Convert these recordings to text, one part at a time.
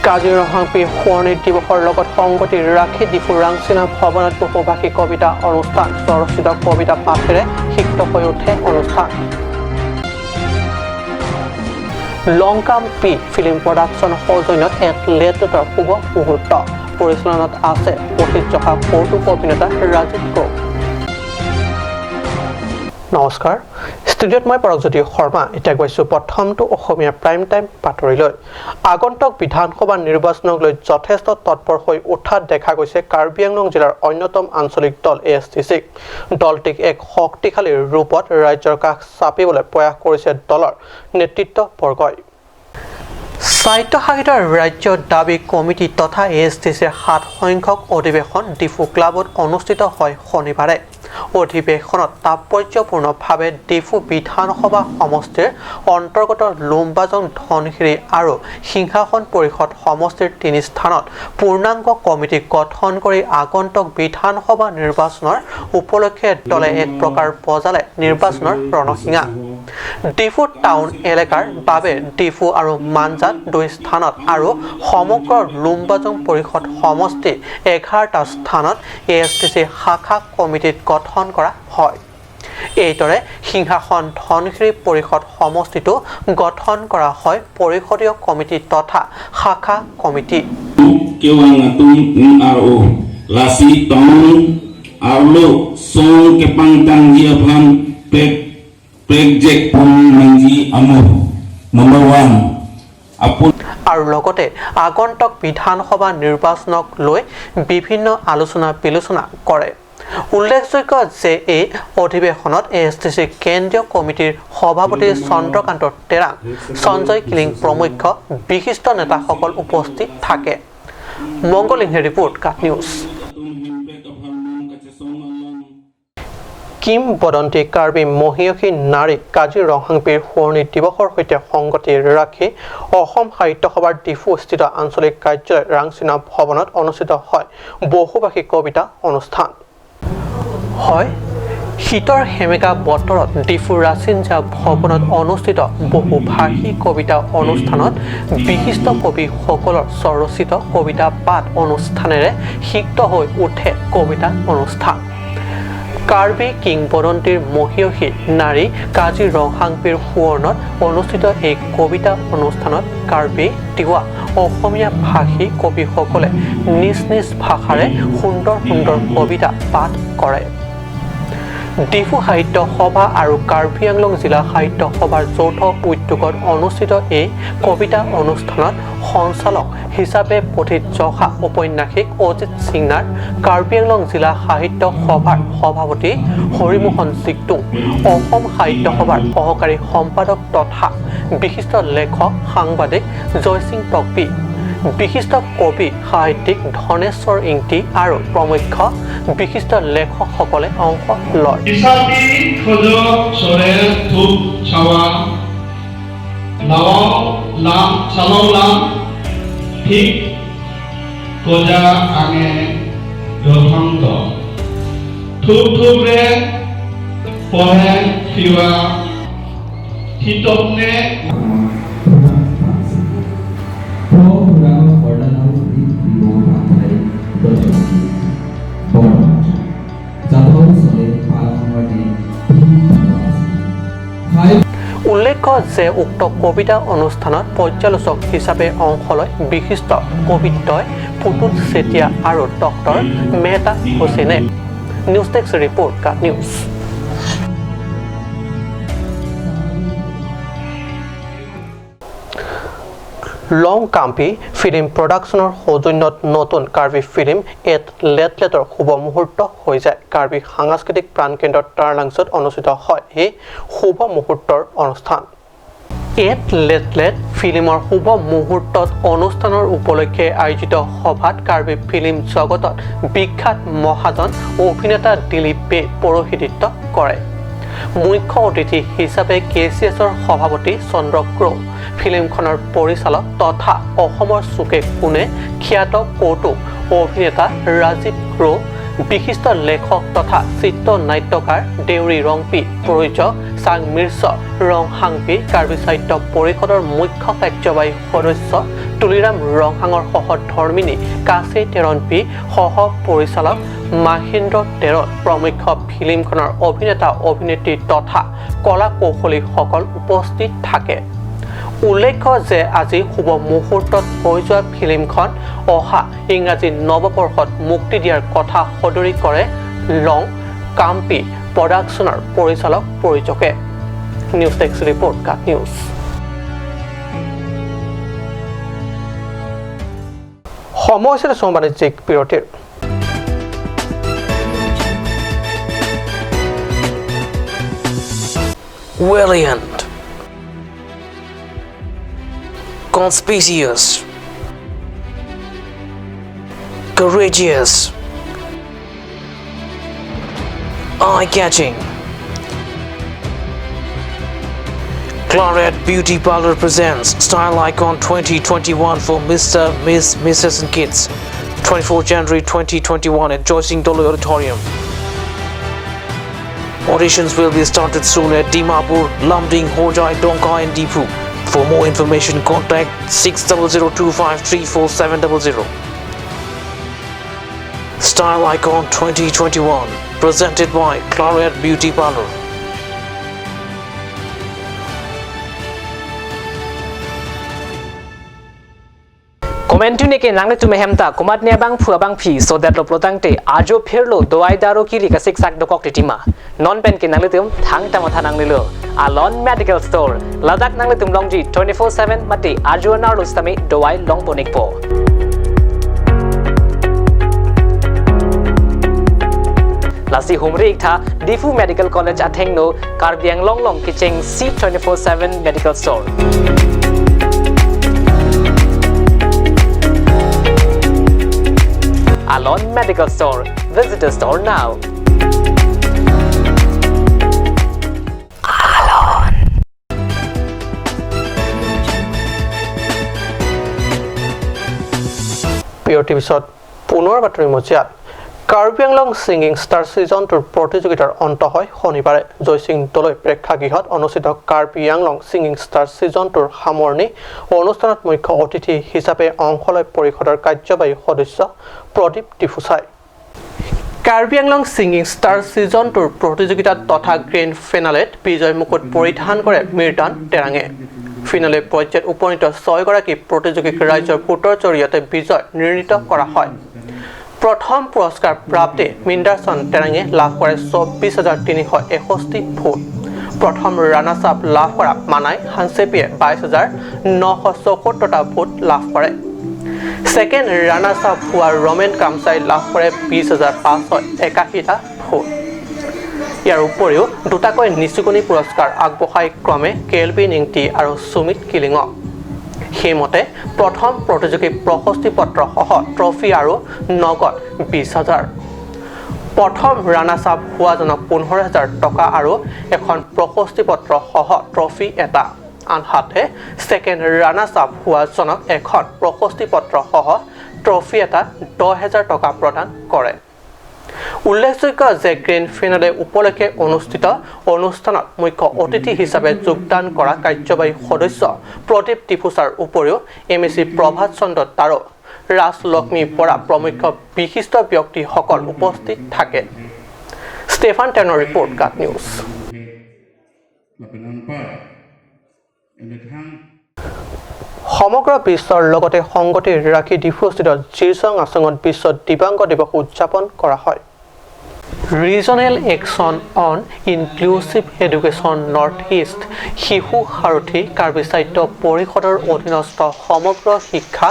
কাজি ৰংহাংপি সোঁৱৰণী দিৱসৰ লগত সংগতি ৰাখি ডিফু ৰাংচিনা ভৱনত বহুভাষী কবিতা অনুষ্ঠান। স্বৰচিত কবিতা পাঠেৰে সিক্ত হৈ উঠে অনুষ্ঠান। লংকাম্পি ফিল্ম প্ৰডাকশ্যন সৌজন্যত এক লেটৰ শুভ মুহূৰ্ত। পৰিচালনাত আছে প্ৰসিদ্ধ কৌতুক অভিনেতা ৰাজীৱ গৌ। নমস্কাৰ, ষ্টুডিঅ'ত মই পৰগজ্যোতি শৰ্মা। এতিয়া গৈছোঁ প্ৰথমটো অসমীয়া প্ৰাইম টাইম বাতৰিলৈ। আগন্তুক বিধানসভা নিৰ্বাচনক লৈ যথেষ্ট তৎপৰ হৈ উঠা দেখা গৈছে কাৰ্বি আংলং জিলাৰ অন্যতম আঞ্চলিক দল এ এছ টি চিক। দলটিক এক শক্তিশালী ৰূপত ৰাজ্যৰ কাষ চাপিবলৈ প্ৰয়াস কৰিছে দলৰ নেতৃত্ববৰ্গই। স্বায়ত্তশাসিত ৰাজ্য দাবী কমিটি তথা এ এছ টি চিৰ 7 সংখ্যক অধিৱেশন ডিফু ক্লাবত অনুষ্ঠিত হয় শনিবাৰে। অধিৱেশনত তাৎপৰ্যপূৰ্ণভাৱে ডিফু বিধানসভা সমষ্টিৰ অন্তৰ্গত লুম্বাজং, ধনশিৰি আৰু সিংহাসন পৰিষদ সমষ্টিৰ 3 স্থানত পূৰ্ণাংগ কমিটি গঠন কৰি আগন্তুক বিধানসভা নিৰ্বাচনৰ উপলক্ষে দলে এক প্ৰকাৰ বজালে নিৰ্বাচনৰ ৰণশিঙা। ডিফু টাউন এলেকাৰ বাবে ডিফু আৰু মাঞ্জাত 2 স্থানত আৰু সমগ্ৰ লুম্বাজং পৰিষদ সমষ্টি 11টা স্থানত এ এছ টি চি শাখা কমিটিত গঠন কৰা হয়। এইদৰে সিংহাসন ধনশিৰি পৰিষদ সমষ্টিটো গঠন কৰা হয় পৰিষদীয় কমিটি তথা শাখা কমিটি। আৰু লগতে আগন্তুক বিধানসভা নিৰ্বাচনক লৈ বিভিন্ন আলোচনা বিলোচনা কৰে। উল্লেখযোগ্য যে এই অধিৱেশনত এ এছ টি চি কেন্দ্ৰীয় কমিটিৰ সভাপতি চন্দ্ৰকান্ত তেৰাং, সঞ্জয় কিলিং প্ৰমুখ্য বিশিষ্ট নেতাসকল উপস্থিত থাকে। মংগল ইংহে ৰিপৰ্ট, কাট নিউজ। কিংবদন্তি কাৰ্বি মহিয়সী নাৰী কাজি ৰংহাংপিৰ সোঁৱৰণী দিৱসৰ সৈতে সংগতি ৰাখি অসম সাহিত্য সভাৰ ডিফুস্থিত আঞ্চলিক কাৰ্যালয় ৰাংচিনা ভৱনত অনুষ্ঠিত হয় বহুভাষী কবিতা অনুষ্ঠান। হয়, শীতৰ সেমেকা বতৰত ডিফু ৰাচিনজা ভৱনত অনুষ্ঠিত বহুভাষী কবিতা অনুষ্ঠানত বিশিষ্ট কবিসকলৰ স্বৰচিত কবিতা পাঠ অনুষ্ঠানেৰে সিক্ত হৈ উঠে কবিতা অনুষ্ঠান। কাৰ্বি কিংবদন্তিৰ মহিয়সী নাৰী কাজি ৰংহাংপিৰ সোঁৱৰণত অনুষ্ঠিত এই কবিতা অনুষ্ঠানত কাৰ্বি, তিৱা, অসমীয়া ভাষী কবিসকলে নিজ নিজ ভাষাৰে সুন্দৰ সুন্দৰ কবিতা পাঠ কৰে। ডিফু সাহিত্য সভা আৰু কাৰ্বি আংলং জিলা সাহিত্য সভাৰ যৌথ উদ্যোগত অনুষ্ঠিত এই কবিতা অনুষ্ঠানত সঞ্চালক হিচাপে প্ৰথিতযশা ঔপন্যাসিক অজিত সিংনাৰ, কাৰ্বি আংলং জিলা সাহিত্য সভাৰ সভাপতি হৰিমোহন জিগটুং, অসম সাহিত্য সভাৰ সহকাৰী সম্পাদক তথা বিশিষ্ট লেখক সাংবাদিক জয়সিং টকবি, বিশিষ্ট কবি সাহিত্যিক ধনেশ্বৰ ইংতি আৰু প্ৰমুখ্য বিশিষ্ট লেখকসকলে অংশ লয়। উল্লেখ্য যে উক্ত কবিতা অনুষ্ঠানত পৰ্যালোচক হিচাপে অংশ লয় বিশিষ্ট কবিদ্বয় পুতুল চেতিয়া আৰু ডক্টৰ মেহতা হুছেইনে। নিউজ ডেস্ক ৰিপৰ্ট, কাট নিউজ। লং কাম্পি ফিল্ম প্ৰডাকশ্যনৰ সৌজন্যত নতুন কাৰ্বি ফিল্ম এট লেটলেটৰ শুভ মুহূৰ্ত হৈ যায়। কাৰ্বি সাংস্কৃতিক প্ৰাণকেন্দ্ৰ টাৰলাংছত অনুষ্ঠিত হয় এই শুভ মুহূৰ্তৰ অনুষ্ঠান। এট লেটলেট ফিল্মৰ শুভ মুহূৰ্তত অনুষ্ঠানৰ উপলক্ষে আয়োজিত সভাত কাৰ্বি ফিল্ম জগতত বিখ্যাত মহাজন অভিনেতা দিলীপ বে পৌৰোহিত্য কৰে। মুখ্য অতিথি হিচাপে কে চি এছৰ সভাপতি চন্দ্ৰ ক্ৰ, ফিল্মখনৰ পৰিচালক তথা অসমৰ চুকে কোণে খ্যাত কৌতুক অভিনেতা ৰাজীৱ ক্ৰ, বিশিষ্ট লেখক তথা চিত্ৰনাট্যকাৰ দেউৰী ৰংপি, প্ৰযোজক চাং মিৰ্চ ৰংহাংপি, কাৰ্বি সাহিত্য পৰিষদৰ মুখ্য কাৰ্যবাহী সদস্য তুলিৰাম ৰংহাঙৰ সহধৰ্মিনী কাচে টেৰণপি, সহ পৰিচালক মাহেন্দ্ৰ টেৰণ প্ৰমুখ্য ফিল্মখনৰ অভিনেতা অভিনেত্ৰী তথা কলা কৌশলীসকল উপস্থিত থাকে। উল্লেখ্য যে আজি শুভ মুহূৰ্তত হৈ যোৱা ফিল্মখন অহা ইংৰাজী নৱবৰ্ষত মুক্তি দিয়াৰ কথা সদৰি কৰে লং কাম্পি প্ৰডাকশ্যনৰ পৰিচালক পৰিচালকে। নিউজ ডেস্ক ৰিপৰ্ট, কাট নিউজ। সময় হৈছে বাণিজ্যিক বিৰতিৰ। Valiant, conspicuous, courageous, eye-catching. Claret Beauty Parlor presents Style Icon 2021 for Mr., Miss, Mrs. and Kids, 24 January 2021 at Joycing Dolo Auditorium. Auditions will be started soon at Dimapur, Lumding, Hojai, Donka and Dipu. For more information, contact 600253470. Style Icon 2021, presented by Claret Beauty Parlor. Komentune ke nangle tume hemta kumat ne bang phua bang phi so that lo plotang te ajo pherlo doai daro ki ri ka sik sak dokok titima non pen ke nangle tum thang ta matha nangle lo Alon Medical Store Ladakh nangle tum longji 24/7 mate ajo na rustami doai long ponik po lasi humri ikha Difu Medical College athengno Karbiang long long kicheng C24/7 Medical Store. Alon Medical Store. Visit the store now. Alon. বিৰতিৰ পিছত পুনৰ বাতৰি মজিয়াত Karbi Anglong singing star season 2 প্ৰতিযোগিতাৰ অন্ত হয় শনিবাৰে। জয়সিং দলৈ প্ৰেক্ষাগৃহত অনুষ্ঠিত Karbi Anglong singing star season 2 সামৰণি অনুষ্ঠানত মুখ্য অতিথি হিচাপে অংশ লয় পৰিষদৰ কাৰ্যবাহী সদস্য প্ৰদীপ ডিফুচাই। Karbi Anglong singing star season 2 প্ৰতিযোগিতাত তথা গ্ৰেণ্ড ফিনালেত বিজয় মুকুট পৰিধান কৰে মিৰ্দান টেৰাঙে। ফিনালে পৰ্যায়ত উপনীত 6গৰাকী প্ৰতিযোগীক ৰাইজৰ ভোটৰ জৰিয়তে বিজয় নিৰ্ণীত কৰা হয়। প্ৰথম পুৰস্কাৰ প্ৰাপ্তি মিণ্ডাৰচন টেৰাঙে লাভ কৰে 24,361 ভোট। প্ৰথম ৰানাৰ্ছ আপ লাভ কৰা মানাই হানচেপিয়ে 22,974টা ভোট লাভ কৰে। ছেকেণ্ড ৰানাৰ্ছ আপ হোৱা ৰমেন কামচাই লাভ কৰে 20,581টা ভোট। ইয়াৰ উপৰিও দুটাকৈ নিচুকনি পুৰস্কাৰ আগবঢ়াই ক্ৰমে কেলবি নিংটি আৰু সুমিত কিলিঙক। সেইমতে প্ৰথম প্ৰতিযোগী প্ৰশস্তি পত্ৰসহ ট্ৰফি আৰু নগদ 20,000, প্ৰথম ৰানাৰ্ছ আপ হোৱাজনক 15,000 টকা আৰু এখন প্ৰশস্তি পত্ৰসহ ট্ৰফি এটা, আনহাতে ছেকেণ্ড ৰানাৰ্ছ আপ হোৱাজনক এখন প্ৰশস্তি পত্ৰসহ ট্ৰফি এটা 10,000 টকা প্ৰদান কৰে। উল্লেখযোগ্য যে গ্ৰেণ্ড ফিনালে উপলক্ষে অনুষ্ঠিত অনুষ্ঠানত মুখ্য অতিথি হিচাপে যোগদান কৰা কাৰ্যবাহী সদস্য প্ৰদীপ ডিফুচাৰ উপৰিও M A C Prabhat Chandra তাৰো, ৰাজলক্ষ্মী বৰা প্ৰমুখ্য বিশিষ্ট ব্যক্তিসকল উপস্থিত থাকে। ষ্টেফান টেনৰ ৰিপৰ্ট, কাট নিউজ। সমগ্ৰ বিশ্বৰ লগতে সংগতি ৰাখি ডিফুস্থিত জিৰচং আচঙত বিশ্ব দিব্যাংগ দিৱস উদযাপন কৰা হয়। Regional action on inclusive education north east Shishu Sarathi Karbi Sahitya পৰিষদৰ অধীনস্থ সমগ্ৰ শিক্ষা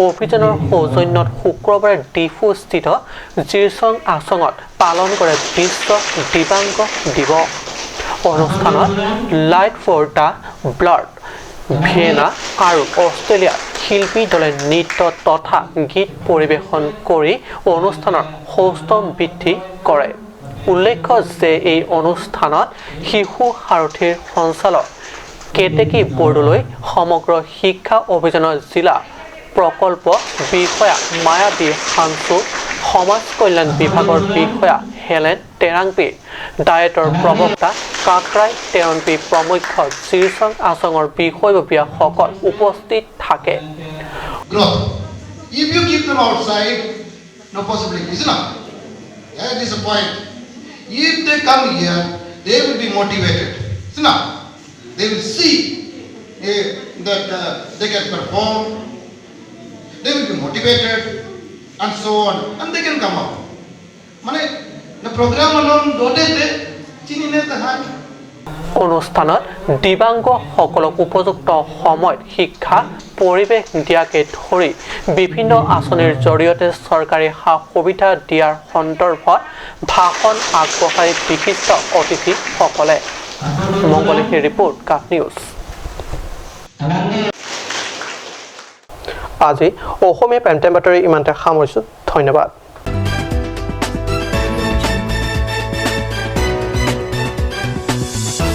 অভিযানৰ সৌজন্যত শুক্ৰবাৰে ডিফুস্থিত জিৰচং আচঙত পালন কৰে বিশ্ব দিব্যাংগ দিৱস। অনুষ্ঠানত light for the blood Vienna আৰু অষ্ট্ৰেলিয়াৰ শিল্পী দলে নৃত্য তথা গীত পৰিৱেশন কৰি অনুষ্ঠানৰ সৌষ্ঠৱ বৃদ্ধি কৰে। উল্লেখ্য যে এই অনুষ্ঠানত শিশু সাৰথীৰ সঞ্চালক কেতেকী বৰদলৈ, সমগ্ৰ শিক্ষা অভিযানৰ জিলা প্ৰকল্প বিষয়া মায়াবী হানচু, সমাজ কল্যাণ বিভাগৰ বিষয়া হেলেন টেৰাংপি, ডায়েটৰ প্ৰবক্তা কাকৰাই টেৰণপি প্ৰমুখ্য জিৰচং আচঙৰ বিষয়ববীয়াসকল উপস্থিত থাকে। Growth. If you keep them outside, no possibility, isn't it? That is the point. If they come here, they will be motivated, isn't it? They will see that they can perform, they will be motivated, and so on, and they can come up. মানে the program alone dodete chini ne tahan. অনুষ্ঠানত দিব্যাংগসকলক উপযুক্ত সময়ত শিক্ষা পৰিৱেশ দিয়াকে ধৰি বিভিন্ন আঁচনিৰ জৰিয়তে চৰকাৰী সা সুবিধা দিয়াৰ সন্দৰ্ভত ভাষণ আগবঢ়াই বিশিষ্ট অতিথিসকলে। মংগলেশী ৰিপৰ্ট, কাট নিউজ। আজি অসমীয়া প্ৰাইম টাইম বাতৰি ইমানতে সামৰিছোঁ। ধন্যবাদ।